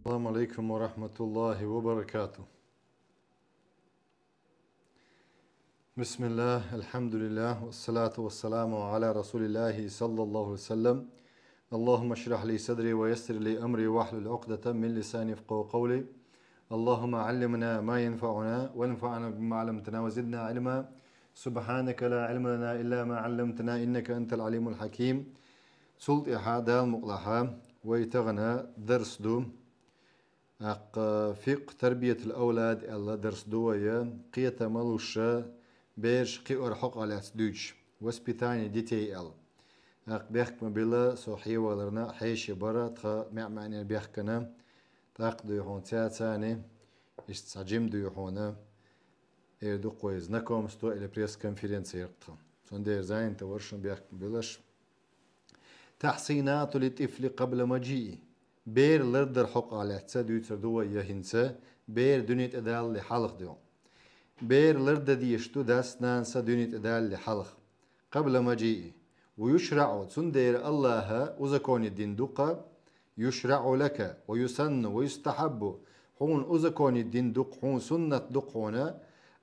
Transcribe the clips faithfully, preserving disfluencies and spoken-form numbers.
السلام عليكم ورحمة الله وبركاته. بسم الله، الحمد لله، والصلاة والسلام على رسول الله صلى الله عليه وسلم. اللهم اشرح لي صدري ويسر لي أمري واحلل عقدة من لساني يفقهوا قولي. اللهم علمنا ما ينفعنا وانفعنا بما علمتنا وزدنا علما. سبحانك لا علم لنا إلا ما علمتنا إنك أنت العليم الحكيم. Цул тӀехьа Дала мукъалахь вай тахана дарс ду. ТӀаккха фикъхӀ тарбиятул авлад аьлла дарс ду вай, кхетам луш, бераш кхиор хьокъехь лаьцна дуьйцуш, воспитание детей аьлла. ТӀаккха бехк ма билла, со хьеваларна хьеший бара, тха маьӀ-маьӀнера бехкана, тӀаккха дуй хьуна цаьцани, иштта цхьа жима дуй хьуна, эр ду-кх вай знакомство или пресс-конференция яр тхан. Цундела занято вар шун, бехк ма биллаш. تحصينات للطفل قبل مجيئه. Бер лардар хьокъехь лаьцна дуьйцур ду вай я хӀинца, бер дуьне тӀе далале хьалха дуй хьуна. Бер лардан дезаш ду дас-нанас дуьне тӀе далале хьалха. قبل مجيئه. ويشرع, цундела Аллахьа узаконить дина ду-кх, يشرع لك ويسن ويستحب, хьуна узаконить дина ду-кх, хьуна суннат ду-кх хьуна,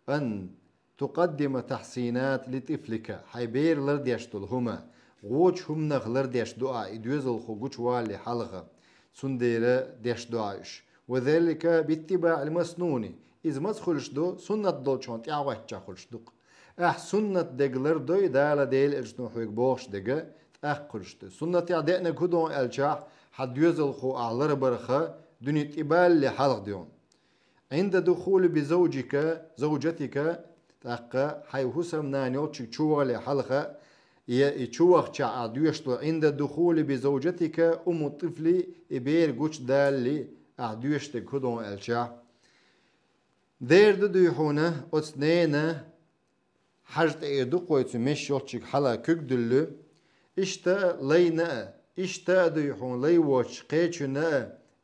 أن تقدم التحصينات لطفلك, хьайн бер лардеш долу хӀума, гӀочу хӀуманах лардеш ду ахь и доьзалхо гучувалале хьалха, цундела деш ду ахь уьш. وذلك باتباع المسنون, иза маца хуьлуш ду, суннат долчунна тӀаьхьахӀоьттича хуьлуш ду-кх. Ахь суннат дерг лардой, Дала, Делан Элчано хьоьга бохуш дерг, тӀаккха хуьлуш ду. Суннатехь деанарг хӀун ду аьлча, хьан доьзалхо ахь ларбарх дуьне тӀе балале хьалха дуй хьуна. عند الدخول بزوجك, زوجتك, тӀаккха хьайн хӀусамнана йолчуьнга чувахале хьалха, я и чувахча ахь доьшуш ду, عند الدخول بزوجتك أم الطفل, и бер гучудалале ахь доьшуш дерг хӀун ду аьлча, дера ду дуй хьуна оцу ненан хьажа тӀе эр ду-кх вай цу меш йолчуьнга хьала куьг дуьллу. Иштта а лайна а, иштта а дуй хьуна лай воцуш кхечунна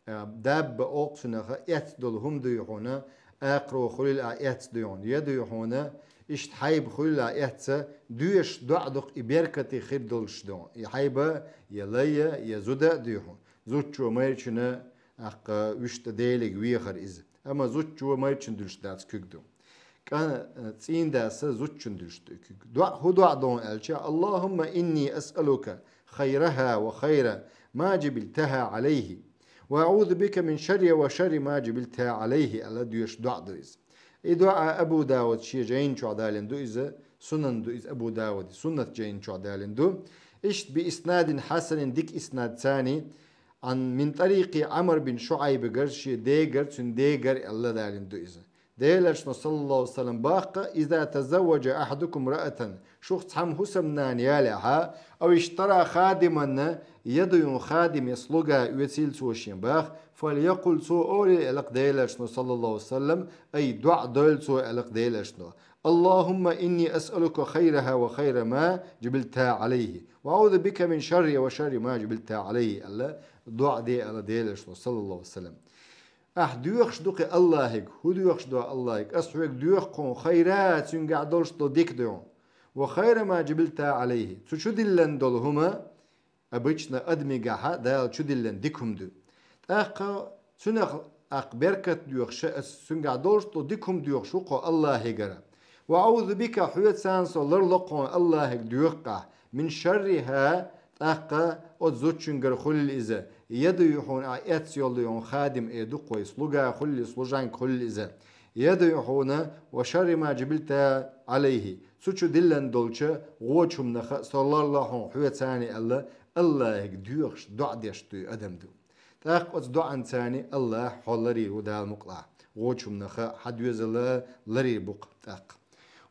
а, а, дабба олу цунах, эцна долу хӀума дуй хьуна, акхаро хуьлийла ахь эцна дуй хьуна, я дуй хьуна, иштта хьайба хуьлийла ахь эцна, доьшуш доӀа ду-кх и беркате хир долуш ду хьуна. И хьайба я лай а, я зуда а дуй хьуна. Зудчо майрачунна тӀаккха вуьшта Делига вехар иза. Амма зудчо майрачунна дуьллуш дац куьг ду. КӀан-, э, цӀийндас зудчунна дуьллуш ду куьг. ДоӀа хӀун доӀа ду аьлча, اللهم إني أسألك خيرها وخير ما جبلتها عليه، وأعوذ بك من شرها وشر ما جبلتها عليه, аьлла доьшуш доӀа ду иза. И доӀа Абу Дауд шен жайна чохь далийна ду иза, сунан ду иза Абу Даудан, суннат жайна чохь далийна ду. Иштта بإسناد حسن, дика иснад царний, عن, من طريق عمرو بن شعيب, гар шен дегара, цуьнан дегара аьлла далийна ду иза. Делан Элчано, саллаллаху алейхи ва саллям, баккха: إذا تزوج أحدكم امرأة, шух цхьамма хӀусамнана ялехьа, أو اشترى خادما, я дуй хьуна хадим, я слуга оьцийла цо шен бах, فليقل, цо олийла аьлла-кх Делан Элчано, саллаллаху алейхи ва саллям, ай, доӀа дойла цо аьлла-кх Делан Элчано. اللهم إني أسألك خيرها وخير ما جبلتها عليه، وأعوذ بك من شرها وشر ما جبلتها عليه, аьлла, доӀа де аьлла Делан Элчано, саллаллаху алейхи ва саллям. Ахь доьхуш ду кхин Аллахьига, хӀун доьхуш ду Аллахьига? Ас хьоьга доьху кхин خيرها, цуьнгахь долуш долу дика ду хьуна. وخير ما جبلتها عليه, цу чу диллина долу хӀума, обычно адамигахьа Дала чу диллина дика хӀума ду. ТӀаккха цуьнах, тӀаккха беркат доьхуш, ас цуьнгахь долуш долу дика хӀума доьхуш ву кхо Аллахьигара. وأعوذ بك, хьоьцанна со ларло кхин Аллахьига доьху ахь, من شرها, тӀаккха оцу зудчуьнгара хуьлийла иза, я дуй хьуна ахь эцна йолу дуй хьуна хадим эр ду-кх вай, слуга хуьлийла, служанка хуьлийла иза, я дуй хьуна وشر ما جبلتها عليه, цу чу диллина долчу гӀочу хӀуманах а со ларло хьуна хьоьцанна аьлла, Аллахьига доьхуш, доӀа деш дуй адам ду. ТӀаккха оцу доӀанцанний Аллахь хьо ларйийр ву Дала мукъалахь. ГӀочу хӀуманах а хьан доьзал ларйийр бу-кх тӀаккха.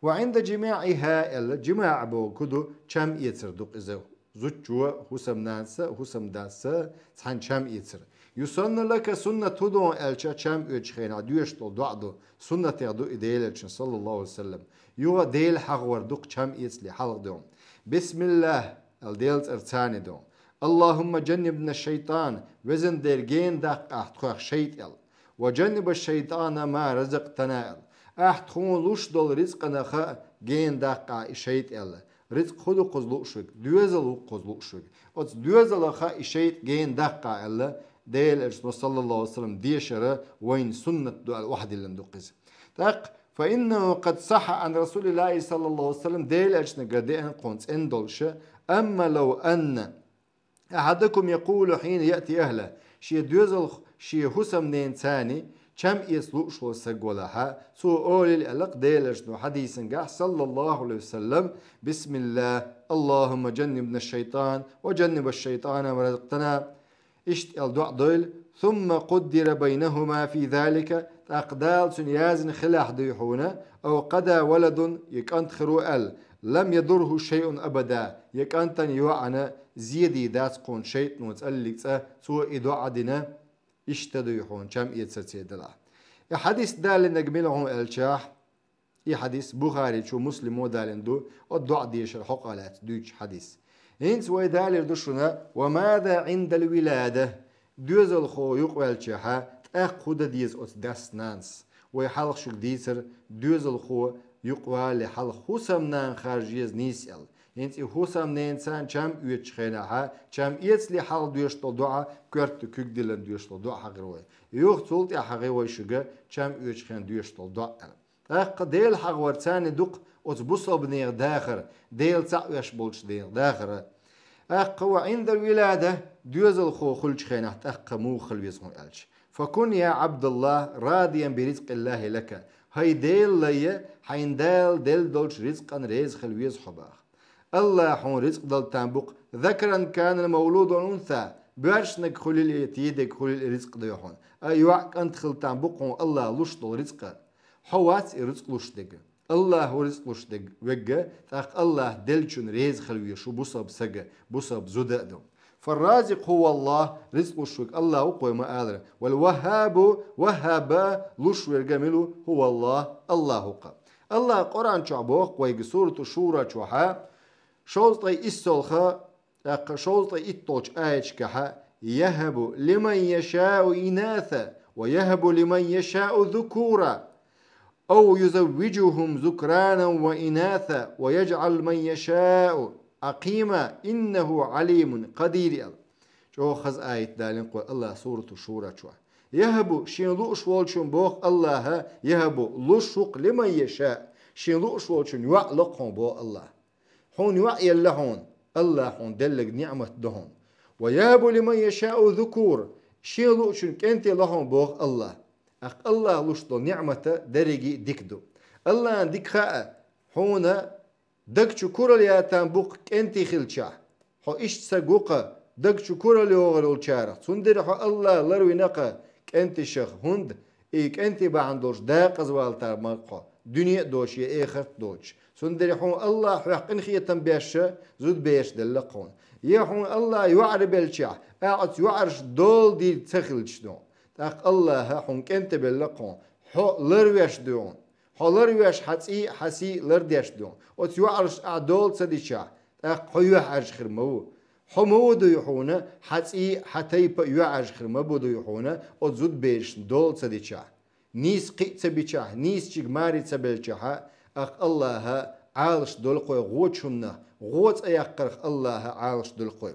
وعند جماعها, аьлла, жимаӀ бохург хӀун ду, чам эцар ду-кх иза. Зудчо хӀусамнанас а, хӀусамдас а цхьаьна чам эцар. يسن لك, суннат хӀун ду аьлча, чам оьцучу хенахь доьшуш долу доӀа ду, суннатех ду и Делан Элчанан, саллаллаху алейхи ва саллям. Юха Дела хьахавар ду-кх чам эцале хьалха дуй хьуна. بسم الله, аьлла, Делан цӀарца дуй хьуна. اللهم جنبنا الشيطان, везан Дела, гена даккха ахь тхох шайтӀа, аьлла. وجنب الشيطان ما رزقتنا, аьлла. Ахь тхуна луш долу рицкъанах а гена даккха ахь и шайтӀа, аьлла. Рицкъ хӀун ду кхуза лууш верг? Доьзал ву кхуза лууш верг. Оцу доьзалах а и шайтӀа гена даккха ахь, аьлла, Делан Элчано, саллаллаху алейхи ва саллям, дешара вайна суннат ду аьлла, охьадиллина ду-кх иза. ТӀаккха, فإنه قد صح عن رسول الله صلى الله عليه وسلم, Делан Элчангара деана кхунна цӀена долуша, أما لو أن أحدكم يقول حين يأتي أهله, шен доьзалхо, шен хӀусамненацани чам эца лууш волу саг валахьа, цо олийла аьлла-кх Делан Элчано хьадисангахь, саллаллаху алейхи ва саллям: بسم الله، اللهم جنبنا الشيطان وجنب الشيطان ما رزقتنا. Иштта аьлла доӀа дойла, ثم قدر بينهما في ذلك, тӀаккха Дала цунна яздина хилахь дуй хьуна, أو قضى ولد, я кӀант хир ву аьлла, لم يضره شيء أبدا, я кӀантана, йоӀана зе дийр дац кхунна шайтӀано цӀаллиг цӀа, цо и доӀа дина, иштта дуй хьуна чам эцарца делахь. И хьадис далийнарг мила хьуна аьлчахь, и хьадис Бухаричо, Муслимо далийна ду, оцу доӀа дешар хьокъехь лаьцна дуьйцучу хьадис. ХӀинца вай далийр ду шуна: وماذا عند الولادة, доьзалхо юкъаваьллачехьа тӀаккха хӀун дан деза оцу дас-нанас? Вай хьалха шуьга дийцира, доьзалхо юкъавалале хьалха хӀусамнана харжа еза нийса аьлла. ХӀинца и хӀусамненацани чам оьцучу хенахьа, чам эцале хьалха доьшуш долу доӀа коьрта куьг диллина доьшуш долу доӀа хьахийра вай. Юха цул тӀаьхьа хьахийра вай шуьга чам оьцучу хенахь доьшуш долу доӀа аьлла. ТӀаккха Дела хьахавар царна ду-кх оцу бусалба нехан дахар, Дела цхьаъ веш болчу нехан дахар. ТӀаккха وعند الولادة, доьзалхо хуьлучу хенахь тӀаккха муха хила веза хьуна аьлча: فكن يا عبد الله راضيا برزق الله لك. ХӀай Делан лай, хьайна Дала делла долчу рицкъана реза хила веза хьо боху. АллахӀа хьуна рицкъ дала там бу-кх, ذكرا كان أو أنثى, боьршаниг хуьлийла, тидиг хуьлийла рицкъ ду хьуна. А йоӀ, кӀант хила там бу-кх хьуна АллахӀа луш долу рицкъ. Хьо вац и рицкъ луш дерг. АллахӀа ву рицкъ луш дерг, верг, тӀаккха АллахӀа деллачунна реза хила везаш ву бусалба саг, бусалба зуда а ду. فالرازق هو الله, рицкъ луш верг АллахӀ ву-кх, вай ма-аллара. والوهاب, ваххаб, луш верг мила ву? هو الله, АллахӀ ву-кх. АллахӀа Къуръан чохь боху-кх вайга, сурату Шура чохьа, шовзткъе иссалгӀа, тӀаккха шовзткъе итталгӀачу аяташкахьа: يهب لمن يشاء إناثا ويهب لمن يشاء الذكور أو يزوجهم ذكرانا وإناثا ويجعل من يشاء عقيما إنه عليم قدير аьлла. ЧӀогӀа хаза аят далийна-кх вай АллахӀа сурату Шура чохь. يهب, шен лууш волчунна боху АллахӀа, يهب, луш ву-кх, لمن يشاء, шен лууш волчунна йоӀ ло-кх хьуна боху АллахӀа. Хьуна йоӀ елла хьуна, АллахӀа хьуна делларг ниӀмат ду хьуна. ويهب لمن يشاء الذكور, шен луучунна кӀентий ло хьуна боху АллахӀа. ТӀаккха АллахӀа луш долу ниӀмат дерриге а дика ду. АллахӀна дика хаьа, хьуна даг чу куралла ян там бу-кх кӀентий хилчахь. Хьо иштта саг ву-кх, даг чу куралла йогӀур йолчарах. Цундела хьо АллахӀа ларвина-кх кӀенташах, хӀунда и кӀентий бахьана долуш декъаза валийтар ма-кх хьо, дуьне а доцуш, я эхарт а доцуш. Цундела хьуна АллахӀа хьох къинхетам беш а зудабераш делла-кх хьуна. Я хьуна АллахӀа йоӀар беллачахь, ахь оцу йоӀаршна дола дийр ца хилча ду. ТӀаккха АллахӀа хьуна кӀентий белла-кх хьуна, хьо ларвеш ду хьуна. Хьо ларвеш, хьан цӀий а, хьан сий а лардеш ду хьуна. Оцу йоӀаршна ахь дола ца дичахь, тӀаккха хьо юьхьӀаьржа хир ма ву. Хьо ма ву дуй хьуна, хьан цӀий а, хьан тайпа а юьхьӀаьржа хир ма бу дуй хьуна, оцу зудаберашна дола ца дичахь. Нийса кхиа ца бичахь, нийсачуьнга маре ца беллачахьа, тӀаккха АллахӀа Ӏалаш долу-кх вай гӀочу хӀуманах, гӀо цӀа яккхарх АллахӀа Ӏалаш долу-кх вай.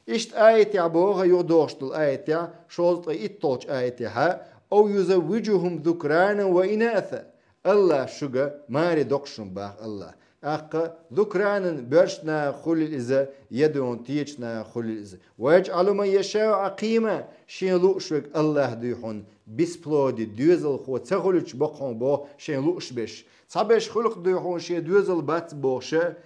Иштта аятехь боху, юхадогӀуш долу аятехь, шовзткъе итталгӀачу аятехьа: أو يزوجهم ذكرانا وإناثا. АллахӀа шуьга маре доккхуш хӀума боху АллахӀа. ТӀаккха ذكرانا, боьрша нахах хуьлийла иза, я дуй хьуна течу нахах хуьлийла иза. ويجعل من يشاء عقيما, шен лууш верг АллахӀа дуй хьуна бесплодие, доьзалхо ца хуьлуьйтуш бо-кх хьуна боху шен лууш берш. Цхьаберш хуьлу-кх дуй хьуна шен доьзал бац бохуша,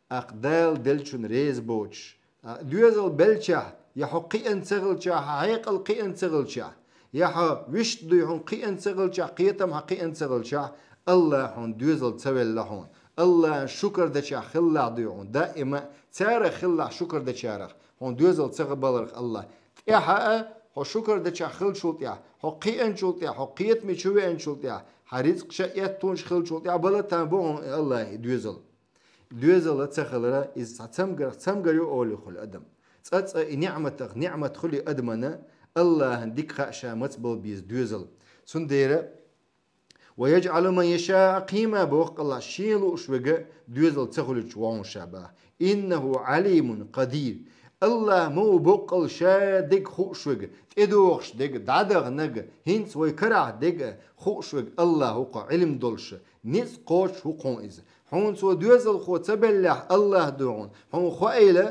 тӀаккха Дала деллачунна реза боцуш. Доьзал беллачахь, я хьо кхиъна ца хилчахь, хьан хьекъал кхиъна ца хилчахь, я хьан вуьшта дуй хьуна кхиъна ца хилчахь, кхетам хьан кхиъна ца хилчахь, АллахӀа хьуна доьзал ца велла хьуна. АллахӀана шукар дечахь хилалахь дуй хьуна, даима а царах хилалахь, шукар дечарах, хьуна доьзал ца баларх АллахӀа. ТӀаьхьа а хьо шукар дечахь хилчул тӀаьхьа, хьо кхиъначул тӀаьхьа, хьо кхетаме чу веанчул тӀаьхьа, хьан рицкъ ша эттонаш хилчул тӀаьхьа бала там бу хьуна АллахӀа и доьзал. Доьзал ца хилар, иза цхьа цамгарх цамгар ю олий хуьлу адам. Цкъа-цкъа и ниӀматах ниӀмат хуьлий адамана, АллахӀана дика хаа ша маца бала беза доьзал. Цундела: ويجعل من يشاء عقيما, боху АллахӀа, шен лууш верг доьзал ца хуьлуьйтуш ву хьуна ша боху. إنه عليم قدير. АллахӀ ма ву боккъал ша дег хууш вега, тӀедогӀуш дега, дӀадаханага, хӀинца вай карахь дега хууш вега АллахӀ ву-кх, Ӏилма долуш, ницкъ кхочуш ву-кх хьуна иза. Хьуна цо доьзалхо ца беллехь, АллахӀ дуй хьуна, хьуна хоийла,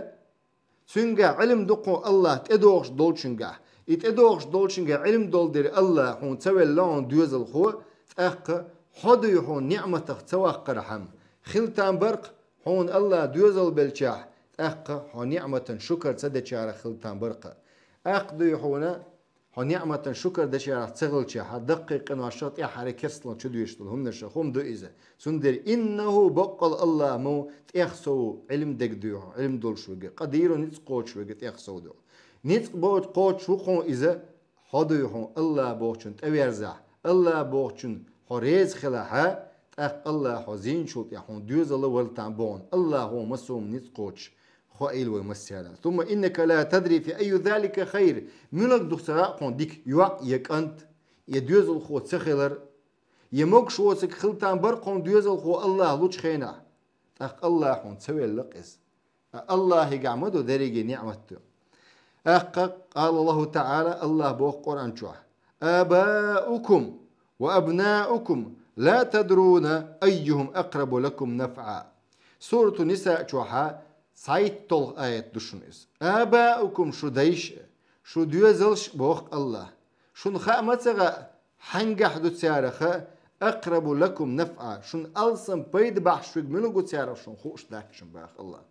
цуьнгахь Ӏилма ду-кх хьуна АллахӀ тӀедогӀуш долчуьнгахь. И тӀедогӀуш долчуьнгахь Ӏилма долу дерг АллахӀ хьуна ца велла хьуна доьзалхо, тӀаккха хьо дуй хьуна ниӀматах ца ваккхархьама. Хила там бар-кх хьуна АллахӀ доьзал белчахь, тӀаккха хьо ниӀматан шукар ца дечарах хила там бар-кх. ТӀаккха дуй хьуна, хьо ниӀматан шукар дечарах ца хилчахь, даккхий къиношах, тӀаьххьара керстанал чудоьдуш долу хӀуманашах хӀума ду иза. Цундела иннахӀу, баккъал АллахӀ ма ву, тӀех сов ву, Ӏилма дег дуй хьуна, Ӏилма долуш вега, къадирун, ницкъ кхочуш вега тӀех сов ду. Ницкъ боцуш кхочуш ву-кх хьуна иза, хьо дуй хьуна АллахӀ бохучунна тӀеверзахь, АллахӀ бохучунна хьо реза хилахь, тӀаккха АллахӀ хьо зийначул тӀаьхьа хьуна доьзал а вала там бу хьуна, АллахӀ ву массо а хӀума ницкъ кхочуш, хоийла вай массарна. Сумма иннака ла тадри фи айю залика хайр. Муьлхарг ду ца хаьа-кх хьуна дика, йоӀ я кӀант, я доьзалхо ца хилар, я могуш воцург хила там бар-кх хьуна доьзалхо АллахӀ лучу хенахь. ТӀаккха АллахӀ хьуна ца велла-кх иза. АллахӀигахь ма ду дерриге ниӀмат ду. ТӀаккха, къала АллахӀу ТаӀала, АллахӀ боху Къуръан чохь: «Абаукум ва абнаукум ла тадруна айюхум акърабу лакум нафӀа». Сурату Ниса чохьа цхьайтталгӀа аят ду шуна иза. «Абаукум», шу дайша, шу доьзалш а, боху АллахӀ. Шуна хаа ма ца хаьа, хьаьнгахь ду царах акърабу лакум нафӀа, шуна алсам пайда бахьаш верг мила ву царах шуна хууш дац шуна, боху АллахӀ.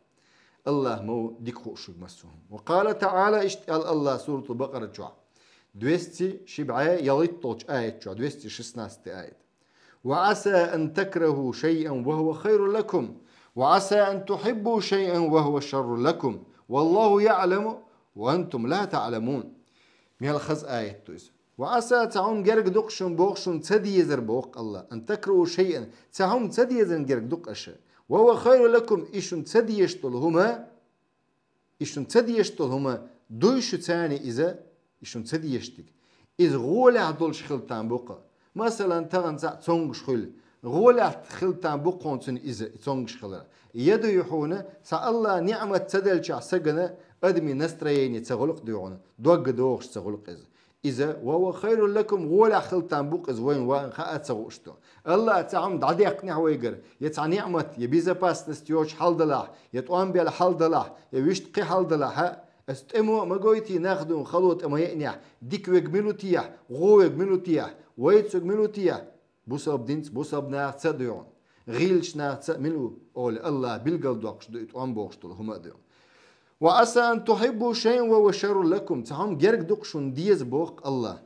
АллахӀ ма ву дика хууш верг массо а хӀума. Ва къала ТаӀала, иштта аьлла АллахӀ суратул Бакъара чохь, двести ши бӀе ялхитталгӀачу аят чохь, двести шестнадцатый аят: «Ва Ӏаса ан такраху шайъан ва хӀува хайрун лакум, ва Ӏаса ан тухьиббу шайъан ва хӀува шаррун лакум, валлахӀу яӀламу ва антум ла таӀламун». Мел хаза аят ду иза. «Ва Ӏаса», цхьа хӀума герга ду-кх шуна, боху, шуна ца дезар, боху АллахӀ. «Ан такраху шайъан», цхьа хӀума ца дезарна герга ду-кх аша. «Ва хӀува хайрун лакум», и шуна ца дезаш долу хӀума, и шуна ца дезаш долу хӀума дуй шуьца иза, и шуна ца дезаш дерг. Иза гӀолехь долуш хила там бу-кх. Масалан, тахана цхьаъ цомгуш хуьлу. ГӀолехь хила там бу-кх хьуна цуьнан иза, и цомгуш хилар. Я дуй хьуна, цхьа АллахӀа ниӀмат ца делчахь сагана адамийн настроение ца хуьлу-кх дуй хьуна, дог догӀуш ца хуьлу-кх иза. Иза, «ва хӀува хайрун лакум», гӀолехь хила там бу-кх иза, вайна ваан хаа ца хууш ду. АллахӀа цхьа хӀума дӀадехкинехь вайгара, я цхьа ниӀмат, я безопасность йоцуш хьал далахь, я тӀом баьлла хьал далахь, я вуьшта кхин хьал далахь, а, аса тӀамо а ма гойтий нах дуй хьуна, хало тӀе ма еънехь, дика верг мила ву техьа, гӀо верг мила ву техьа, вайца верг мила ву техьа, бусалба динца, бусалба нахаца а дуй хьуна, гӀийлачу нахаца а мила ву, олий, АллахӀа билгалдоккхуш ду и тӀом бохуш долу хӀума а дуй хьуна. «Ва Ӏаса ан тухьиббу шайъан ва хӀува шаррун лакум», цхьа хӀума герга ду-кх шуна деза, боху АллахӀа.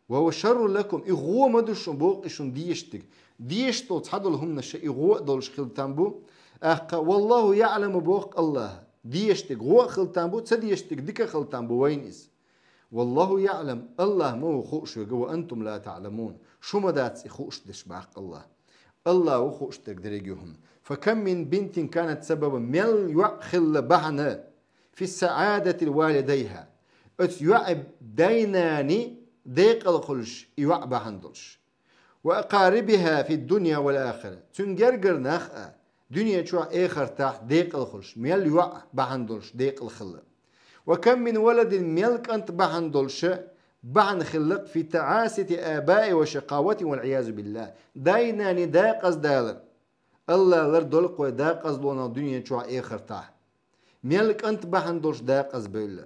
«Ва хӀува шаррун лакум», и гӀо ма ду шуна, боху, и шуна дезаш дерг. Дезаш долу цхьадолу хӀуманаш а, и гӀо а долуш хила там бу. ТӀаккха, «валлахӀу яӀламу», боху АллахӀа, дезаш дерг гӀо а хила там бу, ца дезаш дерг дика а хила там бу вайна иза. «ВаллахӀу яӀлам», АллахӀ ма ву хууш верг, «ва антум ла таӀламун», шу ма дац и хууш дерш, боху АллахӀа. АллахӀ ву хууш дерг дерриге а хӀума. «Фа кам мин бинтин канат сабабан», мел йоӀ хилла бахьана, «фи саӀадати валидайхӀа», оцу йоӀан дай-наний декъала хуьлуш и йоӀ бахьана долуш. «Ва акъарибихӀа фи дунья вал ахира», цуьнан гергара нах а, дуьне чохь а, эхартахь а декъала хуьлуш, мел йоӀ бахьана долуш декъала хилла. «Ва кам мин валадин», мел кӀант бахьана долуш а бахьана хилла-кх, «фи таӀасити абаихӀи ва шакъаватихӀи вал Ӏиязу биллахӀ», дай-наний декъаза далар. АллахӀ лардойла-кх вай декъазлонах дуьне чохь а, эхартахь а. Мел кӀант бахьана долуш декъаза бевлла.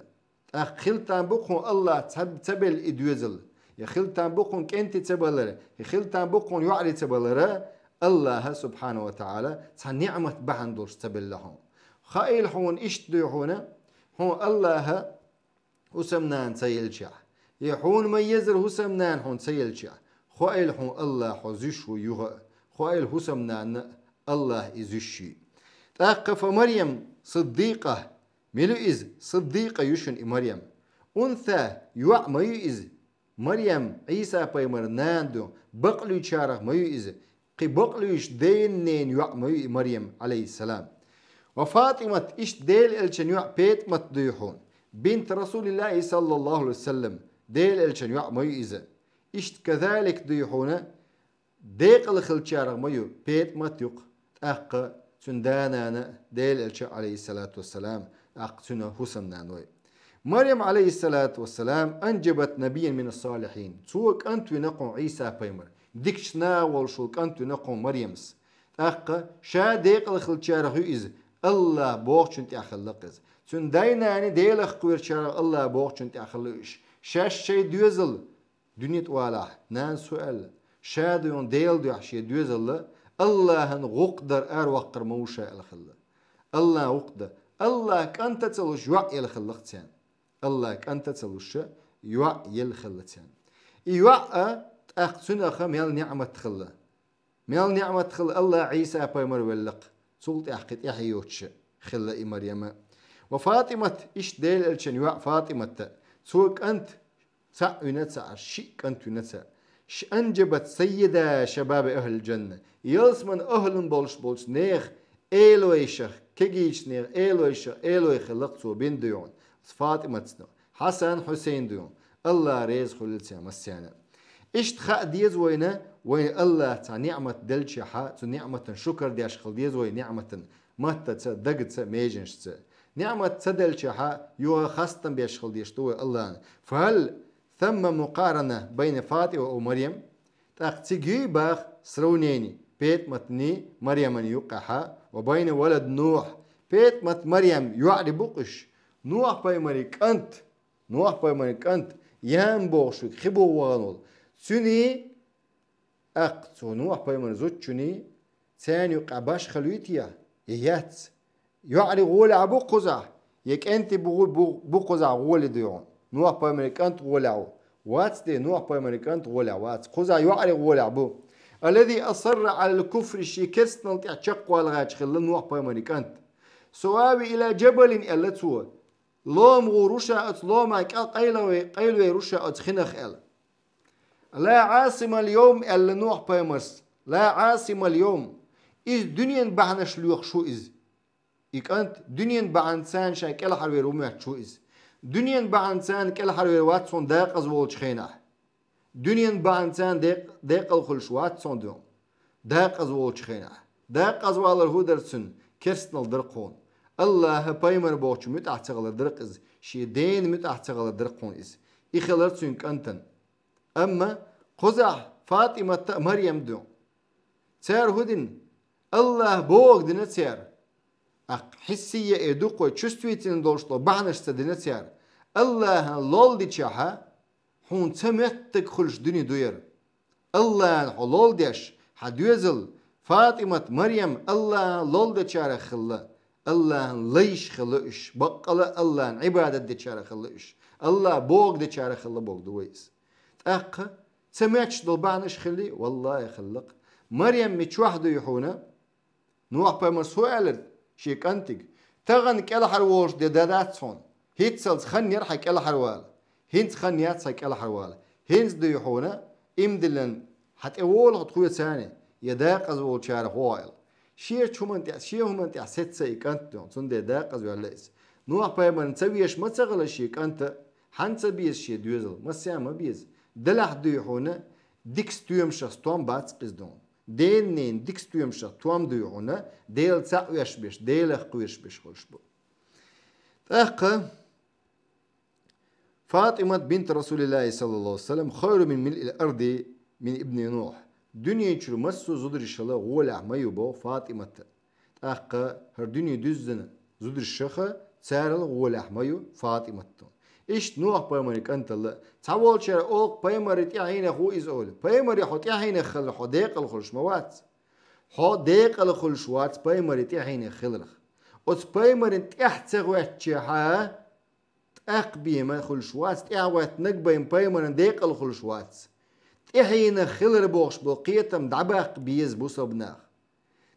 ТӀаккха хила там бу-кх хьуна АллахӀа ца, ца белла и доьзал, я хила там бу-кх хьуна кӀентий ца балар, я хила там бу-кх хьуна йоӀарий ца балар, АллахӀа, субхьанахӀу ва таӀала, цхьа ниӀмат бахьана долуш ца белла хьуна. Хаийла хьуна, иштта дуй хьуна, хьуна АллахӀа хӀусамнана ца елчахь, я хьуна ма езара хӀусамнана хьуна ца елчахь, хоийла хьуна АллахӀ хьо зуьйш ву юха а, хоийла хӀусамнанна а АллахӀ и зуьйш юй. ТӀаккха, «фа Марьям сиддикъа», мила ю иза, сиддикъа ю шуна и Марьям. «Унса», йоӀ ма ю иза. Марьям Ӏийса-пайхамаран нана ду, бакълуьйчарах ма ю иза. Кхин бакълуьйш ден-ненан йоӀ ма ю и Марьям, Ӏалайхиссалам. «Ва ФатӀимат», иштта Делан элчан йоӀ ПетӀамат дуй хьуна. «Бинт РасулиллахӀи саллаллахӀу Ӏалайхи ва саллам», Делан элчан йоӀ ма ю иза. Иштта «казалик» дуй хьуна, декъала хиллачарах ма ю, ПетӀамат ю-кх, тӀаккха цуьнан да-нана а Делан элча, Ӏалайхиссалату вассалам, ТӀаккха цуьнан хӀусамнана вай. Марьям, алейхиссалату вассалам, анжабат набиян мина салихин. Цо кӀант вина кхуьн Ӏийса пайхамар. Дикачу наха волуш волу кӀант вина кхуьн Марьямс. ТӀаккха ша декъала хиллачарах ю иза, Аллах бохучун тӀехь хилла иза. Цуьнан дай-нана Делах кхоьручарах Аллах бохучун тӀехь хилла уьш. Шаьш шайн доьзал, дуьне тӀе валахь, нанас хӀу аьлла, ша дуьйна Делан дуьхьа шен доьзалла, Аллахьан гӀуллакх дар араваккхар ма ву ша аьлла хилла. Аллахьан гӀуллакх дан. Аллахь кӀант а ца луш, йоӀ елла хилла царна. Аллахь кӀант а ца луш, йоӀ елла хилла царна. И йоӀ а, тӀаккха цуьнах мел ниӀмат хилла. Мел ниӀмат хилла Аллахь Ӏийса пайхамар веллакх. Цул тӀаьхьа кхин тӀаьхье йоцуш хилла и Марьям а. Ва ФатӀимат, иштта Делан элчан йоӀ ФатӀимат а. Цо кӀант цхьаъ вина ца Ӏаш, шиъ кӀант вина ца. Ш-, анжабат саййида шабаби ахлил жанна. Ялсаман ахлун болуш болчу нехан элойшах, кегийчу нехан элойшах элой хиллакх цо бина дуьйна. ФатӀиматца ду. Хьасан, Хьусайн дуьйна. Аллах реза хуьлда царна массарна. Иштта хаа деза вайна, вайна Аллах цхьа ниӀмат делчехьа, цу ниӀматан шукар деш хила деза вай ниӀматан. Маттаца, дагаца, меженашца. НиӀмат ца делчахьа, юха хастам беш хила дезаш ду вай Аллахьна. Фахал самма мукъарана байна ФатӀима ва Марьям? ТӀаккха цига юй баха сравнени ПетӀматний, Марьяман юккъехьа, ва байна валад Нухь? ПетӀмат, Марьям йоӀ ли бу-кх уьш? Нухь пайхамаран кӀант, Нухь пайхамаран кӀант, Ям бохуш верг, хи бу вахана волу. Цуьний, тӀаккха цу Нухь пайхамаран зудчуьний, царна юккъехь башхалла юй те, я яц? ЙоӀ ли гӀолехь бу кхузахь, я кӀентий бу, бу, бу кхузахь гӀоли дуй хьуна? Нухь пайхамаран кӀант гӀолехь ву. Вац те, Нухь пайхамаран кӀант гӀолехь вац. Кхузахь йоӀ ли гӀолехь бу. Аллази асарра Ӏалал куфри, шен керстанал тӀехь чекхвала гӀерташ хилла Нухь пайхамаран кӀант. Саъави ила жабалин, аьлла цо. Лома гӀур ву ша оцу ломан кӀел къайлаве-, къайлавер ву ша оцу хинах аьлла. Ла Ӏасимал йовм, аьлла Нухь пайхамарс. Ла Ӏасимал йовм. Иза дуьненан бахьанаш лоьхуш ву иза. И кӀант дуьненан бахьанца ша кӀелхьарвер ву моьттуш ву иза. Дуьненан бахьанца кӀелхьарвер вац хьуна дакъаза волчу хенахь. Дуьненан бахьанца декъ-, декъала хуьлуш вац хьуна дуьйна. Дакъаза волчу хенахь. Дакъаза валар хӀун дара цуьнан? Керстанал дара кхуна. Аллаха пайхамар бохучу муьтӀахь ца хилар дара иза. Шен дена муьтӀахь ца хилар дара кхуна иза. И хилар цуьнан кӀантана. Амма кхузахь ФатӀимат а, Марьям а ду. Цара хӀун дина? Аллаха бохург дина цара. Аккха хьиссийя а ду-кх вай, чувствительный долуш долу бахьанаш ца дина цара. Аллахьан лол дичахьа, хьуна ца моьттург хуьлуш дуьне ду яра. Аллахьан хьо лол деш, хьан доьзал, ФатӀимат, Марьям, Аллахьан лол дечарах хилла. Аллахьан лайш хилла уьш, баккъала Аллахьан Ӏибадат дечарах хилла уьш. Аллаха бохург дечарах хилла бохург ду вай иза. ТӀаккха ца моьттуш долу бахьанаш хилли, валлахи, хилла-кх. Марьям мичахь дуй хьуна? Нухь пайхамарс хӀун аьлларг шен кӀантига? Тахана кӀелхьарволуш де дан дац хьуна. ХӀинццалц хан яра хьан кӀелхьарвала. ХӀинца хан яц хьан кӀелхьарвала. ХӀинца дуй хьуна, имдиллан, хьан тӀе волу хьо тхоьцане, я дакъаза волчарах вогӀу аьлла. Шен хӀуманна тӀехь, шен хӀуманна тӀехь сецца и кӀант дуьйна, цундела дакъаза ваьлла иза. Нухь пайхамарна ца везаш ма ца хилла шен кӀант а, хьан ца беза шен доьзал, массарна ма беза. Делахь дуй хьуна, дика стоьмашах стом бац иза дуьйна. Дена-ненан дика стоьмашах том дуй хьуна, Дела цхьаъ веш беш, Делах кхоьруш беш хуьлуш бу. ТӀаккха ФатӀимат бинт Расулиллахи саллаллаху алейхи ва саллям хайру мин милъил арди мин ибни Нухь. Дуьнен чуьра массо а зударшала гӀолехь ма ю боху ФатӀимат. ТӀаккха хӀара дуьне дуьззина зударшаха, царал гӀолехь ма ю ФатӀимат. Иштта Нухь пайхамаран кӀанталла, цхьаволчара олу пайхамаран тӀаьхьенах ву иза олу. Пайхамаран хьо тӀаьхьенах хилар хьо декъала хуьлуш ма вац. Хьо декъала хуьлуш вац пайхамаран тӀаьхьенах хиларх. Оцу пайхамаран тӀаьхьа ца гӀоьттичехьа, тӀаккха бен ма хуьлуш вац, тӀаьхьа гӀоьттинарг бен пайхамаран декъала хуьлуш вац. ТӀаьхьенах хилар бохуш болу кхетам дӀабаккха беза бусалба наха.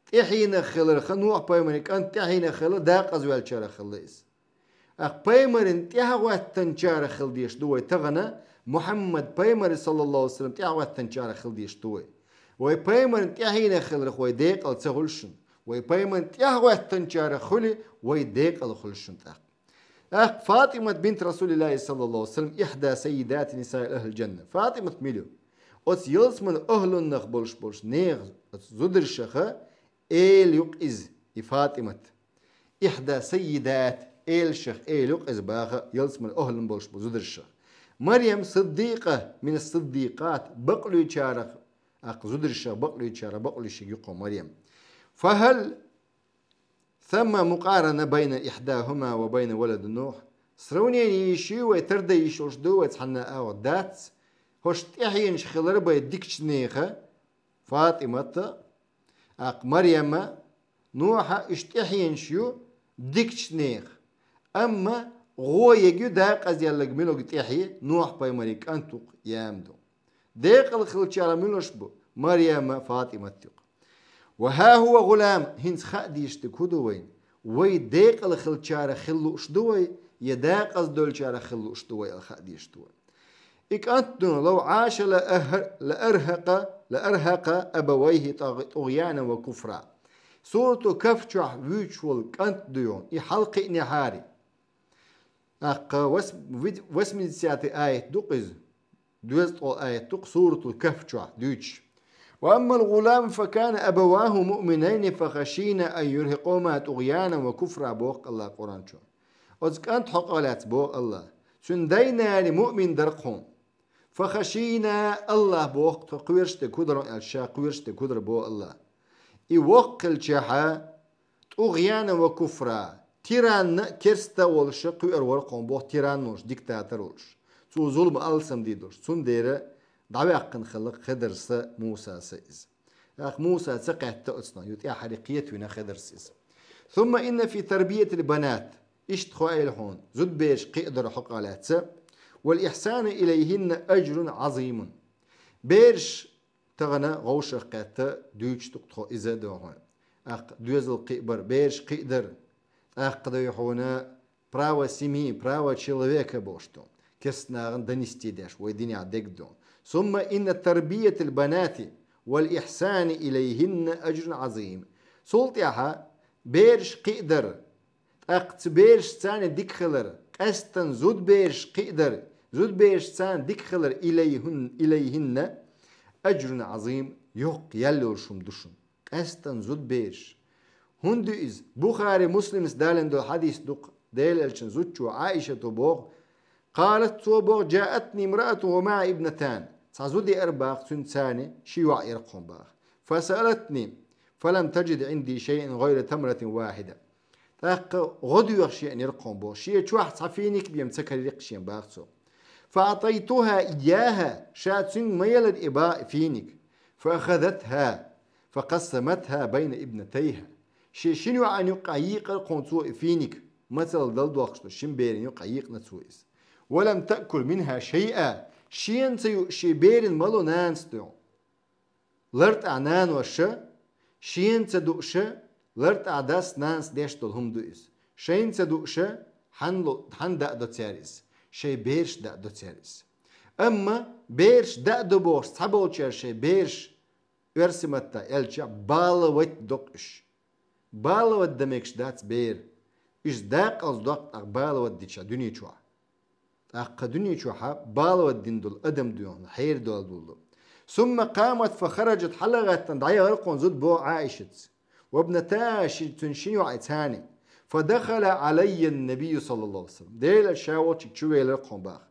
ТӀаьхьенах хиларх, Нухь пайхамаран кӀант тӀаьхьенах хилла, дакъаза ваьллачарах хилла иза. Аккха пайхамаран тӀаьхьа гӀоьттинчарах хила дезаш ду вай тахана, Мухьаммад пайхамаран, саллаллаху алейхи ва саллям, тӀаьхьа гӀоьттинчарах хила дезаш ду вай. Вай пайхамаран тӀаьхьенах хиларх вай декъала ца хуьлуш шуна. Вай пайхамаран тӀаьхьа гӀоьттинчарах хуьлий, вай декъала хуьлуш шуна тӀаккха. ТӀаккха ФатӀимат бинт Расулиллахи саллаллаху алейхи ва саллям ихда саййидати нисаи ахлил жанна. ФатӀимат мила ю? Оцу ялсаман ахлуннах болуш болуш нехан оцу зударшаха эла ю-кх иза, и ФатӀимат. Ихда саййидат, элашах эла юкъа иза баха, ялсмала охӀлан болуш бу зударшах. Марьям сиддикъа, мина сиддикъат, бакълуьйчарах, аккха зударшах бакълуьйчарах бакълуьйшиг юкъа Марьям. Фахал самма мукъарана байна ихьдахума ва байна валад Нух? Сравнение йиш ю вай, тарда йиш йолуш ду вай цхьанна агӀор? Дац. ХӀорш тӀаьхьенаш хилар бай дикачу неха, ФатӀимата, аккха Марьяма, Нуха, уьш тӀаьхьенаш ю дикачу неха. Амма гӀо ег ю дакъазъяьлларг милуг тӀаьхье, Нух-пайхамаран кӀант ву-кх, яма ду. Декъала хиллачарах муьлш бу? Марьяма, ФатӀимат ю-кх. Ва хӀа хӀува гӀулам, хӀинца хаа дезаш дерг хӀун ду вайна? Вай декъала хиллачарах хила лууш ду вай, я дакъаза долчарах хила лууш ду вай аьлла хаа дезаш ду вай. И кӀант ду, лав Ӏаша ла архьакъа, ла архьакъа абавайхи тӀугъяна ва куфра. Суратул Кахф чохь вуьйцуш волу кӀант ду, и хьалакхиънехьара. ТӀаккха вас-, вид-, восьмидесятый аят ду-кх иза. Доьзткъа аят ду-кх Суратул Кахф чохь дуьйцуш. Ва аммал гӀулам фа кана абаваху муъминайни фа хашийна ан юрхикъума тӀугъяна ва куфра, боху Алла Къуръан чу. Оцу кӀант хьокъехь лаьцна боху Алла: цуьнан дай-наной муъмин дара-кх хьуна. Фа хашийна, Аллах боху, тхо кхоьруш дерг хӀун дара аьлча, ша кхоьруш дерг хӀун дара боху Алла. И воккха хилчахьа, тӀугъяна ва куфра, тиранна а, керста а волуш кхоьрур вара-кх хьуна боху, тиран волуш, диктатор волуш. Цо зулам алсам дийр долуш. Цундела дӀаваьккхина хилла-кх Хидарса, Мусаса иза. ТӀаккха Муса ца кхетта оцунах, юха тӀаьххьара кхетавина Хидарс иза. Сумма инна фи тарбиятил банат, иштта хьо айла хьуна, зудбераш кхиадар хьокъехь лаьцна, вал ихьсана илайхинна ажрун Ӏазимун. Бераш тахана вовшах кхетта дуьйцуш ду-кх тхо иза, дой хьуна. ТӀаккха доьзал кхиабар, бераш кхиадар, тӀаккха, дой хьуна, право семьи, право человека бохуш ду. Керста нахана донести деш, вай динехь дерг ду. Сумма инна тарбиятал банати вал ихьсани илайхинна ажрун Ӏазим. Цул тӀаьхьа бераш кхиадар, тӀаккха цу берашца дика хилар, къаьстина зудбераш кхиадар, зудберашца дика хилар илайхун-, илайхинна ажрун Ӏазим, йоккха ял йолуш хӀума ду шуна. Къаьстина зудбераш. ХӀунда ду иза? Бухари, Муслимс далийна долу хьадис ду-кх, Делан элчан зудчо Ӏаишата боху, къалат, цо боху: «Джаатни имраатун ва маӀи ибнатан». Цхьа зуда еара боху цуьнан, цуьнан ши йоӀ яра-кх хьуна боху. «Фасаалатни, фалам таджид Ӏинди шайъан гӀайра тамратин вахида». ТӀаккха гӀо доьхуш еанера-кх хьуна боху. Шен чохь цхьа финик бен ца карийра-кх шена боху цо. «Фаъатайтуха ийяха», ша цуьнга ма елира и боху и финик. «Фаахазатха, факъассаматха байна ибнатайха». Шен шина йоӀана юккъехь йийкъира-кх хьуна цо и финик. Мацалла дала дохкуш долу шина берана юккъехь йийкъина цо иза. «Ва лам таъкул минха шайъа». Шена ца юуш шен берана ма ло нанас, дой хьуна. ЛартӀехь наноша, шена ца дууша, лартӀехь дас, нанас деш долу хӀума ду иза. Шайна ца дууша, хьанна ло-, хьанна даа до цара иза? Шайн берашна даа до цара иза. Амма берашна даа до бохуш цхьаболчара шайн бераш, оьрсийн маттахь аьлча, баловать до-кх уьш. Баловать дан мегаш дац бер. Уьш дакъаза доккху тӀаккха баловать дича дуьне чохь. ТӀаккха дуьне чохьа баловать дина долу адам, дой хьуна, хьерадолу. Сумма къамат фахараджат, хьалагӀаьттина дӀаяхара-кх хьуна зуда боху Ӏаишатца. Ва ибнатаха, ши-, цуьнан шина йоӀ цуьнан. Фадахала Ӏалаййа ннабийю саллаллаху Ӏалайхи ва саллам. Делан элча ша волчуьнга чу велира-кх хьуна боху.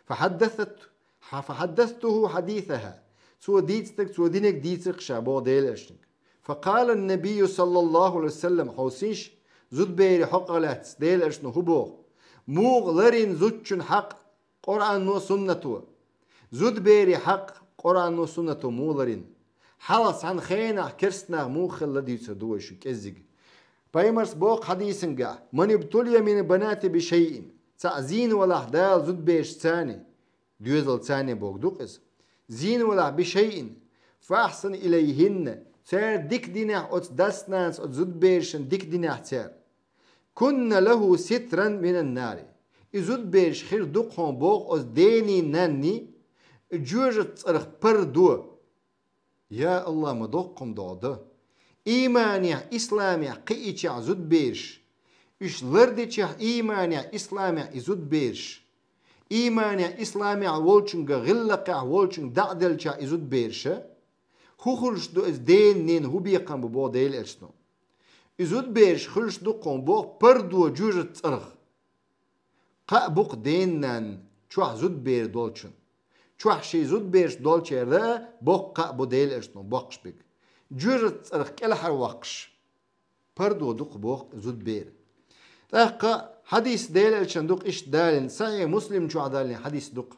Фахьаддасат-, хьа-, фахьаддастуху хьадисаха. Цо дийцинарг, цо динарг дийцира-кх ша боху Делан элчанга. Факъала ннабийю саллаллаху Ӏалайхи ва саллам, хьовсийша, зудберийн хьокъехь лаьцна Делан элчано хӀун боху? Муха ларйина зудчун хьакъ Къуръано, суннато? Зудберийн хьакъ Къуръано, суннато муха ларйина? Хьалха цхьана хенахь керста нах муха хилла дуьйцур ду вай шуьга кӀеззиг. Пайхамарс боху хьадисангахь: «Ман ибтулия мин банати бишайъин». Цхьаъ зийна валахь Дала зудберашца, доьзалца боху ду-кх иза. Зийна валахь бишайъин, фа ахьсана илайхинна, цара дика динехь оцу дас-нанас, оцу зудберашна дика динехь цара. Кунна лаху ситран минан нари. И зудбераш хир ду-кх хьуна боху оцу дений, нанний жоьжахатин цӀарах пардо. Я АллахӀ, ма доккха хӀума догӀу ду. Ийманехь, исламехь кхиийчехь зудбераш, уьш лардичехь ийманехь, исламехь и зудбераш, ийманехь, исламехь волчуьнга гӀиллакхехь волчуьнга дӀа а делчехь и зудбераша, хӀун хуьлуш ду иза, дена, ненан хӀун бекхам бу боху Делан элчано? И зудбераш хуьлуш ду-кх хьуна боху пардо жоьжахатин цӀарах. Кхаъ бу-кх ден-нанна чохь зудабер долчун. Чохь шайн зудабераш долчеран боккха кхаъ бу Делан Элчано боккхуш берг. Жоьжахатин цӀарах кӀелхьарвоккхуш, пардо ду-кх боху зудабер. ТӀаккха хьадис Делан Элчанан ду-кх иштта далийна, Сахьихь Муслим чохь далийна хьадис ду-кх.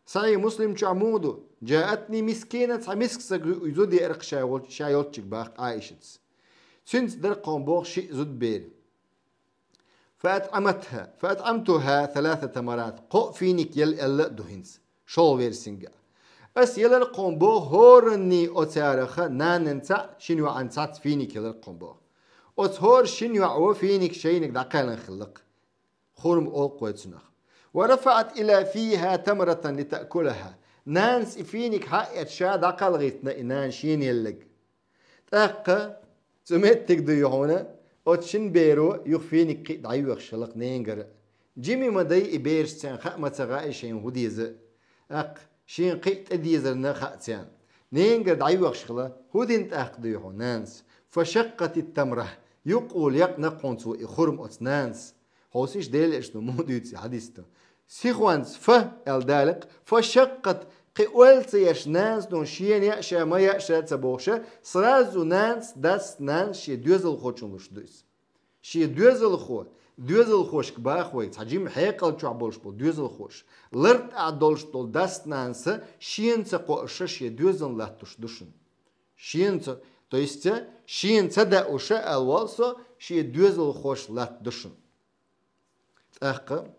Сахьихь Муслим чохь муха ду? «Джаатни мискина», цхьа миска стаг зуда еара-кх ша йолчу, ша йолчуьнга, боху-кх Ӏайшас. Цуьнца дара-кх хьуна боху шиъ зудабер. «ФаатӀӀамтхӀа, фаатӀӀамтхӀа саласа тамарат», кхоъ финик елла аьлла а ду хӀинца, шолгӀа версинга. Ас елара-кх хьуна боху хӀоранний оцарех нананца а, шина йоӀанца а финик елара-кх хьуна боху. Оцу хӀора шина йоӀо финик шайниг дӀакхаьллина хилла-кх. Хурма олу-кх вай цунах. «Ва рафаӀат ила фиха тамратан литаъкулаха». Нанас и финик хьаъ эцна ша дӀакхалхийтина и нана шена елларг. ТӀаккха цу меттиг дуй хьуна, оцу шина беро юха финик кхин а дӀайоьхуш хилла-кх ненгара. Жима ма дай и бераш, царна хаа ма ца хаьа шайна хӀун деза. ТӀаккха шена кхин а тӀедезарна хаьа царна. Ненгара дӀайоьхуш хилла, хӀун дина тӀаккха дуй хьуна нанас? «Фашаккъатит тамра», юккъехула екъна-кх хьуна цо и хурма оцу нанас. Хьовсийша, Делан Элчано муха дуьйцу и хьадис ду. Сихонца «фа» аьлла далакх, «фашаккъат», кхин ойла ца еш нанас ду шена яа ша, ма яа ша ца бохуш, сразу нанас, дас, нанас шен доьзалхочунна луш ду иза. Шен доьзалхо, доьзалхошка боху вай, цхьа жима хьекъал чохь болуш болу доьзалхоша. Лар тӀехь долуш долу дас-нанас шена ца кхоош шен доьзална латтош ду шуна. Шена ца, то есть, шена ца дааша аьлла волу со, шен доьзалхоша латта ду шуна. ТӀаккха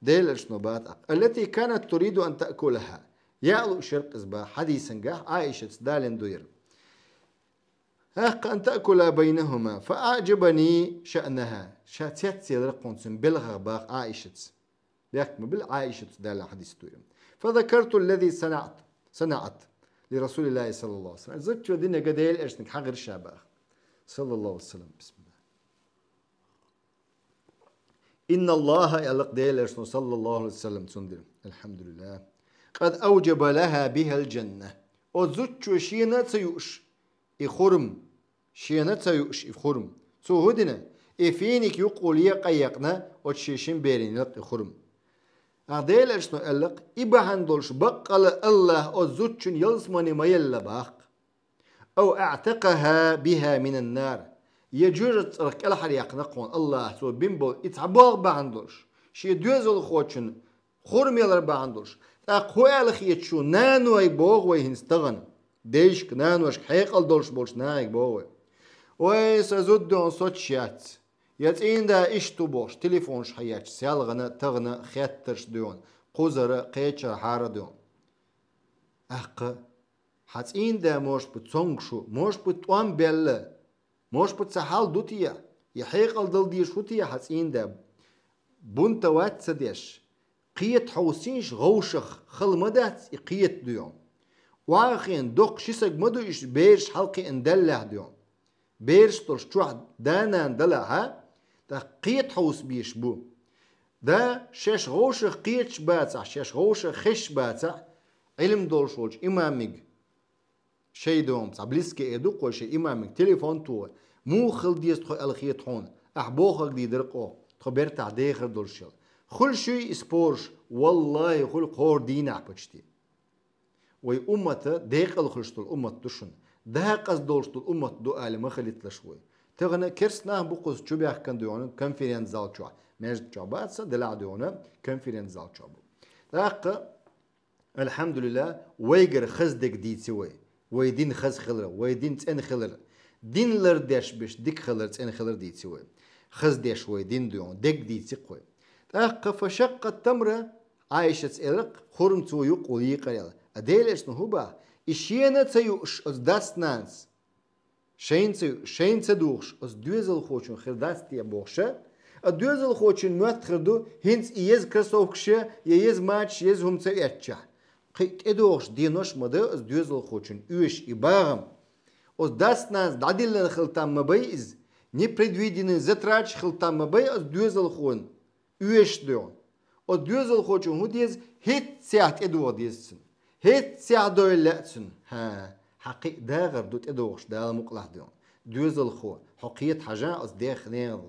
Делан Элчано боху тӀаккха: «Аллати канат туриду ан таъкулаха». Яа лууш яра-кх иза боху хьадисангахь, Ӏайшас далийна ду хӀара. ТӀаккха: «Ан таъкула байнахума, фа аъджабани шаънаха». Ша цецъелира-кх хьуна цуьнан белхах боху Ӏайшас. Бехк ма билла, Ӏайшас далийна хьадис ду хӀара. «Фа закарту ллази санаӀат, санаӀат ли Расулиллахи саллаллаху алейхи ва саллям». Зудчо динарг Делан Элчанга хьахийра ша боху. Саллаллаху алейхи ва саллям. Бисмилла. «Инна Аллаха», аьлла-кх Делан Элчано, саллаллаху алейхи ва саллям, цундела. Алхьамдулиллах. «Къад авджаба лаха бихал джанна». Оцу зудчо шена а ца юуш и хурма, шена а ца юуш и хурма, цо хӀун дина? И финик юккъехула екъа а екъна, оцу шен шина берана елла-кх и хурма. Ткъа Делан Элчано аьлла-кх: «И бахьана долуш баккъалла Аллаха оцу зудчунна ялсамани ма елла боху-кх. Ау аътакъаха биха минан нар». Я жоьжахатин цӀарах кӀелхьарваьккхина-кх хьуна Аллаха цо бина болу и цхьа болх бахьана долуш, шен доьзалхочунна хурма ялар бахьана долуш. ТӀаккха хӀун аьлла хета шуна, нанойга боху вай хӀинца тахана? Дайшка, наношка хьекъал долуш болчу нахе боху вай. Ой, сан зуда ду хьуна соцуш яц. Я цӀийнда иштта ву бохуш, телефонаш хьаетташ, селхана а, тахана а хеттарш ду хьуна, кхузара а, кхечархьара а ду хьуна. ТӀаккха хьан цӀийнда, может быть, цомгуш ву, может быть, тӀом баьлла, может быть, цхьа хьал ду те, я хьекъал дала дезаш ву те хьан цӀийнда? Бунтовать ца деш, кхета хьовсийша, вовшах хала ма дац и кхета ду хьуна. Охьахиъна доккха ши саг ма ду уьш, бераш хьалакхиъна даллехь ду хьуна. Бераш долуш чохь да-нана далахь а, тӀаккха кхета хьовса безаш бу. Да, шаьш вовшах кхеташ бацахь, шаьш вовшах хезаш бацахь, Ӏилма долуш волчу имамиг, шайн догӀма цхьа близкий а ду-кх вай, шайн имамиг телефон тоха: «Муха хила деза тхо?» — аьлла хета хьуна. Ахь бохург дийр дара-кх оха, тхо бертахь дехар долуш хила. Хуьлуш юй и спораш? Валлахи, хуьлу кху дийнахь почти. Вай уммата декъала хуьлуш долу уммат ду шуна. Декъаза долуш долу уммат ду аьлла ма хилийталаш вай. Тахана керста нах бу кхуза чубаьхкина ду хьуна конференц-зал чохь. Маьждиг чохь бац сан, делахь а ду хьуна конференц-зал чохь бу. ТӀаккха, алхьамдулиллах, вайгара хаза дерг дийци вай. Вай дин хаза хилар, вай дин цӀена хилар. Дин лардеш берш дика хилар, цӀена хилар дийци вай. Хаза деш вай дин ду хьуна, дерг дийци-кх вай. ТӀаккха фашаккъат тамра, Ӏайшас элира-кх, хурма цо юккъехула йийкъира аьлла. А Делан Элчано хӀун боху? И шена а ца юуш оцу дас-нанас, шайна ца юуш, шайна ца духуш оцу доьзалхочун хир дац те бохуш а? А доьзалхочун моьтту хир ду, хӀинца и еза кроссовкаш я, я еза мачаш, еза хӀума ца эцчахь. Кхин а тӀедогӀуш денош ма дай оцу доьзалхочун оьшуш и багӀам. Оцу дас-нанас дӀадиллина хила там ма бай иза, непредвиденный затраташ хила там ма бай оцу доьзалхочун оьшуш ду хьуна. Оцу доьзалхочун хӀун деза? ХӀетте а тӀедогӀа деза цунна. ХӀетте а дойла лаьа цунна. ХӀан, хьан кхин а дагӀар ду тӀедогӀуш, Дала мукъалахь ду хьуна. Доьзалхо, хьо кхета хьажахь оцу дех-ненах.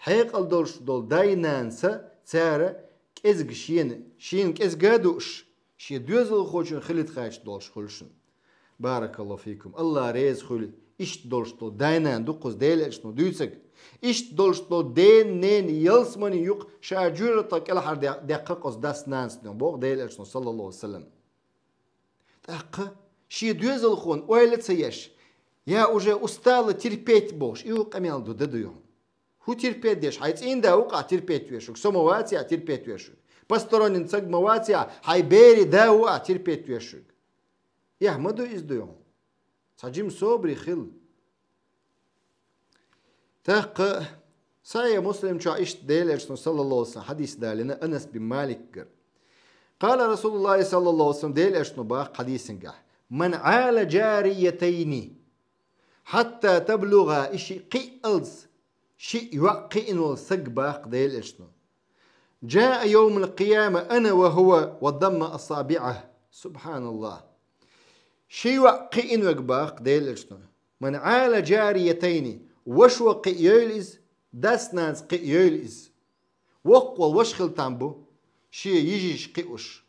Хьекъал долуш долу дай-нанас цара кӀезиг шена, шена кӀезиг а дууш, шен доьзалхочун хилийта хьаьжча долуш хуьлу шуна. Баракаллаху фикум. Аллах реза хуьлда иштта долуш долу дай-нана ду кхуза Делан Элчано дуьйцург. Иштта долуш долу ден-ненан ялсаманин юкъа ша жоьжахатех кӀелхьара де-, деккха кхуза дас-нанас дуьйна боху Делан Элчано, саллаллаху алейхи ва саллям. ТӀаккха шен доьзалхочун ойла а ца еш, я уже устала терпеть бохуш, и ву къамел ду, дан ду юхьун. ХӀун терпеть деш, хьайн цӀийнда ву-кх ахь терпеть веш верг, со ма вац ахь терпеть веш верг. Посторонний стаг ма вац ахь, хьайн берийн да ву ахь терпеть веш верг. Эхь ма ду иза, ду юхьун. Цхьа жима собаре хила. ТӀаккха Сахьихь Муслим чохь иштта Делан Элчано, саллаллаху алейхи ва саллям, хьадис далийна Анас бин Маликгара. Къала Расулуллахи саллаллаху алейхи ва саллям, Делан Элчано боху хьадисангахь: «Ман Ӏала жариятайни хьатта таблугӀа», и шиъ кхиъалц, шиъ йоӀ кхиъна волу стаг боху Делан Элчано. «Джаа йовмал къияма ана ва хӀува ва дамма асабиӀаху». Субханаллах. Ши йоӀ кхиъна верг боху Делан Элчано. «Ман Ӏала жариятайни», ваша кхиъна йойла иза, дас-нанас кхиъна йойла иза. Воккхаволу ваша хила там бу, шен йижарш кхиуш.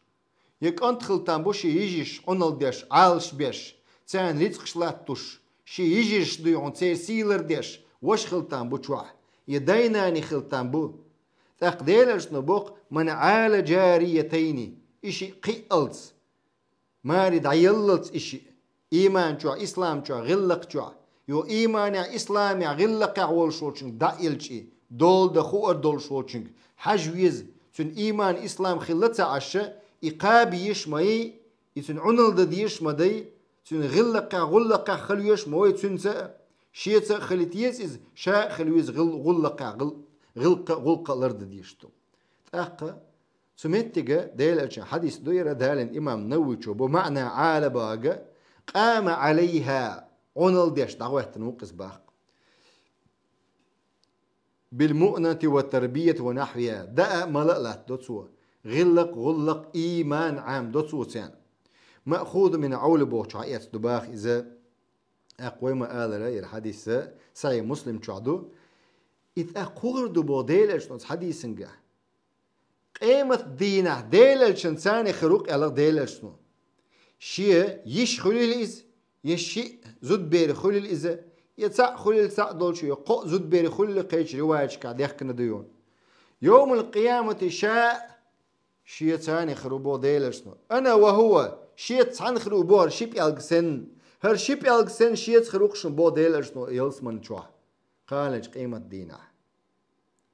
Я кӀант хила там бу, шен йижарш Ӏуналла деш, Ӏалаш беш, царна рицкъаш латтош, шен йижарш дуй хьуна, церан сий лардеш, ваша хила там бу чохь. Я дай-наний хила там бу. ТӀаккха Делан Элчано боху: «Ман Ӏала жариятайни», и шиъ кхиъалц, маре дӀаеллалц и шиъ, иман чохь, ислам чохь, гӀиллакх чохь, юха иманехь, исламехь, гӀиллакхехь волуш волчуьнга дӀа а елча и, дола дан хуур долуш волчуьнга хьажа веза, цуьнан иман, ислам хилла ца Ӏаш, и кхаба езаш ма ю, и цуьнан Ӏуналла дан дезаш ма ду, цуьнан гӀиллакхехь, гӀуллакхехь хила везаш ма ву цуьнца а, шеца а хилийта еза иза, ша а хила веза гӀил-, гӀуллакхехь, гӀил-, гӀиллакх а, гӀуллакх а лардан дезаш ду. ТӀаккха цу меттиге Делан Элчанан хьадис ду, яра далийна имам Нававичо бу, маӀна Ӏала бохург, къама Ӏалайха, Ӏуналла деш дӀахӀоьттина ву-кх иза боху. Бил муънати ва тарбияти ва нахьвиха, даа а, мала а латтадо цо. ГӀиллакх, гӀуллакх, иман Ӏамадо цо царна. Маъхузун мин Ӏавла бохучохь эцна ду боху иза. ТӀаккха вай ма-аллара, яра хьадис Сахьихь Муслим чохь ду. И тӀаккха хӀун хир ду боху Делан Элчано оцу хьадисангахь? Къематан дийнахь Делан Элчанца цхьаьна хир ву-кх аьлла Делан Элчано. Шен йиш хуьлийла иза, я шиъ зудбер хуьлийла иза, я цхьаъ хуьлийла, цхьаъ долчу, я кхоъ зудбер хуьлийла, кхечу риваяташкахь даьхкина ду хьуна. Йовмал-къиямати ша а шеца цхьаьна хир ву боху Делан Элчано. Ана ва хӀува, шеца цхьаьна хир ву боху хӀара ши пӀелг санна. ХӀара ши пӀелг санна шеца хир ву-кх шуна боху Делан Элчано ялсамани чохь, кханалерчу къематан дийнахь.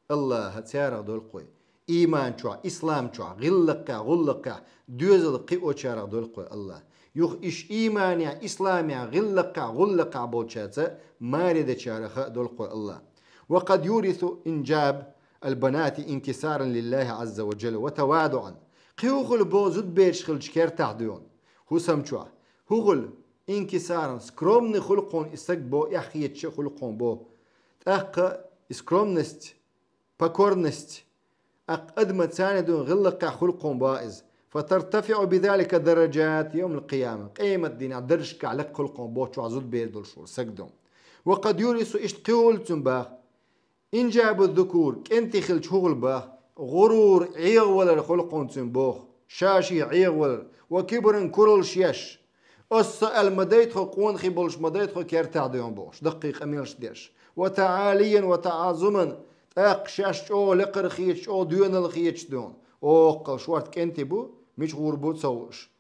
Аллаха царах дойла-кх вай. Иман чохь, ислам чохь, гӀиллакхехь, гӀуллакхехь, доьзал кхиочарах дойла-кх вай Аллах. Юха иштта иманехь, исламехь, гӀиллакхехь, гӀуллакхехь болчаьрца маре дечарах а дойла-кх вай Аллах. Ва къад юрису инджаб аль-банати инкисаран лиллахи Ӏазза ва джалла ва тавадуӀан. Кхин хӀун хуьлу боху зудбераш хиллачу кертахь дуй хьуна? ХӀусам чохь. ХӀун хуьлу? Инкисаран, скромный хуьлу-кх хьуна и стаг боху, эхь хеташ а хуьлу-кх хьуна боху. ТӀаккха и скромность, покорность, тӀаккха адамаца цхьаьна дуй хьуна гӀиллакхехь хуьлу-кх хьуна боху иза. ФатартафиӀу бизалика дараджат йовмал-къияма. Къематан дийнахь даржашкахь лекха хуьлу-кх хьуна боху чохь зудбер долуш волу стаг дуй хьуна. Ва къад юрису, иштта кхин хуьлу цуьнан боху. Инджабу ззукур, кӀентий хилча хӀун хуьлу боху? ГӀурур, Ӏегавалар хуьлу-кх хьуна цуьнан боху. Ша-шен Ӏегавалар. Ва кибран, кураллаш еш. Ас со аьлла ма дайта хьо, къонахий болуш ма дайта хьо кертахь дуй хьуна бохуш, даккхий къамелаш деш. Ва таӀалиян ва таӀаззуман, тӀаккха шаьш чӀогӀа лекхара хеташ, чӀогӀа доьналла хеташ дуй хьуна. Оккхал шорта кӀентий бу, мича гӀур бу ца хууш.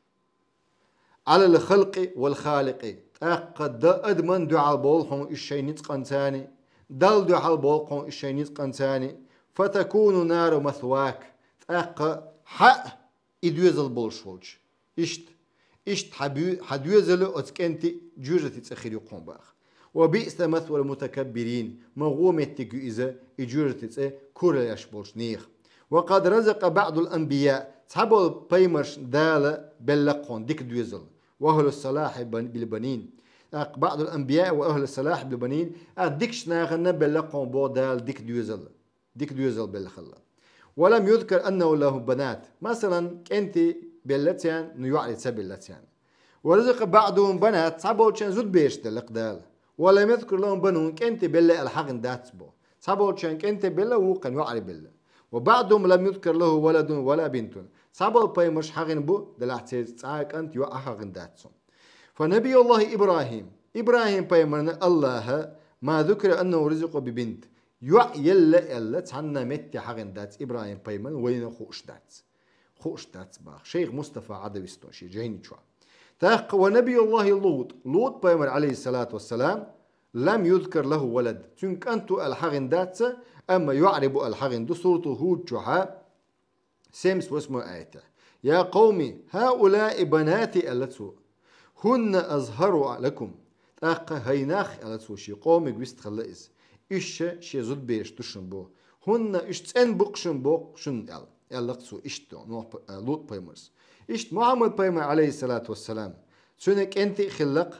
Ӏалал халкъи вал халикъи, тӀаккха дан адаман дуьхьал болу хьуна уьш шайн ницкъанцаний, Далла дуьхьал болу хьуна уьш шайн ницкъанцаний, фатакуну нару масвак, тӀаккха хьан а и доьзал болуш волчу. Иштта, иштта хьан буь-, хьан доьзал а, оцу кӀентий а жоьжахатин цӀе хир ю-кх хьуна боху. Ва биъса масвал мутакаббирин, ма гӀо меттиг ю иза, и жоьжахатин цӀе куралла еш болчу нехан. Ва къад разакъа баъдул анбияъ, цхьаболу пайхамаршна Дала белла-кх хьуна дика доьзал. Ва ахлу салахьи бан-, бил банин. ТӀаккха баъдул анбияъ ва ахлу салахьи бил банин, а дикачу нахана белла-кх хьуна боху Дала дика доьзал. Дика доьзал белла хилла. Ва лам юзкар аннаху лаху банат. Масалан, кӀентий белла царна, ну йоӀарий ца белла царна. Ва разакъа баъдахум банат, цхьаболчарна зудбераш делла-кх Дала. Ва лам юзкар лахум банун, кӀентий белла аьлла хьахийна дац боху. Цхьаболчарна кӀанте белла, вукхарна йоӀаре белла. وبعضهم لم يذكر له ولد ولا بنت. Цхьабола пайхамарш хьахина бу, делахь церца цхьа а кӀант, йоӀ а хьахина дац цунна. فنبي الله إبراهيم. ИбрахӀим пайхамарна АллахӀа ما ذكر أنه رزق ببنت. ЙоӀ елла аьлла, цхьанна метте хьахина дац ИбрахӀим пайхамарна, вайна хууш дац. Хууш дац боху шайх Мустафа Ӏадавистон шен жайни чохь. ТӀаккха ونبي الله لوط. ЛутӀ пайхамар, عليه الصلاة والسلام, لم يذكر له ولد. Цуьнан кӀант ву аьлла хьахина дац, амма йоӀаре бу аьлла хьахина ду Суратул Худ чохь, семьдесят восьмой аятехь. يا قوم هؤلاء بناتي аьлла цо. هن أطهر لكم. ТӀаккха хӀай нах, аьлла цо, шен къомиг вистхилла иза. Уьш шен зудабераш ду шун боху. هن, уьш цӀена бу-кх шун боху шуна аьлла. Аьлла-кх цо иштта Нух па-, а, ЛутӀ пайхамарс. Иштта Мухьаммад пайхамар, عليه الصلاة والسلام, цуьнан кӀентий а хилла-кх,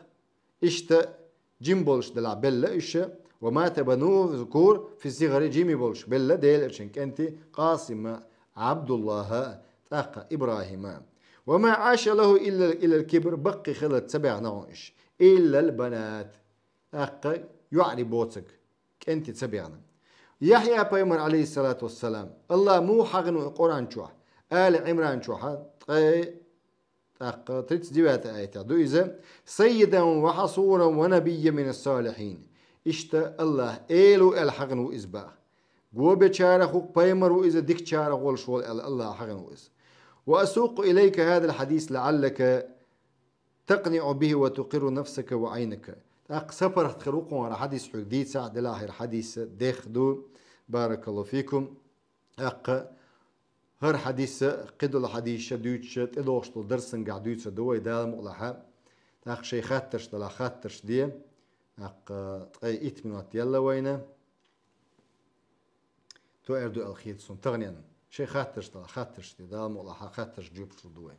иштта жима болуш делахь белла уьш, ومات بنوه الذكور في الصغر, жима болуш белла Делан Элчан кӀентий, Къасима, ӀабдуллахӀа, тӀаккха ИбрахӀима. وما عاش له إلا إلى الكبر, баккхий хиларца ца баьхна гӀо уьш. إلا البنات. ТӀаккха йоӀаре боцург, кӀентий ца баьхна. Яхьъя пайхамар, عليه الصلاة والسلام, АллахӀа муха хьахина ву Къуръан чохь? Али Ӏимран чохь, ткъе ТӀаккха тридцать девятый аятехь ду иза: سيدا وحصورا ونبيا من الصالحين. Иштта АллахӀа эла ву аьлла хьахина ву иза боху. Го бечарах ву, пайхамар ву иза, дикачарах волуш волу аьлла АллахӀа хьахина ву иза. وأسوق إليك هذا الحديث لعلك تقنع به وتقر نفسك وعينك. ТӀаккха сапаргӀат хир ву кхунна хӀара хьадис хьоьга дийцахь, делахь хӀара хьадис дех ду. بارك الله فيكم. ТӀаккха хӀара хьадис а, кхидолу хьадисаш а дуьйцуш, тӀедогӀуш долу дарсангахь дуьйцур ду вай, Дала мукъалахь. ТӀаккха шайн хаттарш делахь, хаттарш де. ТӀаккха ткъе итт минот елла вайна. Тоьар ду аьлла хета суна таханенна. Шайн хаттарш делахь, хаттарш де, Дала мукъалахь, хаттаршна жоьпаш лур ду вай.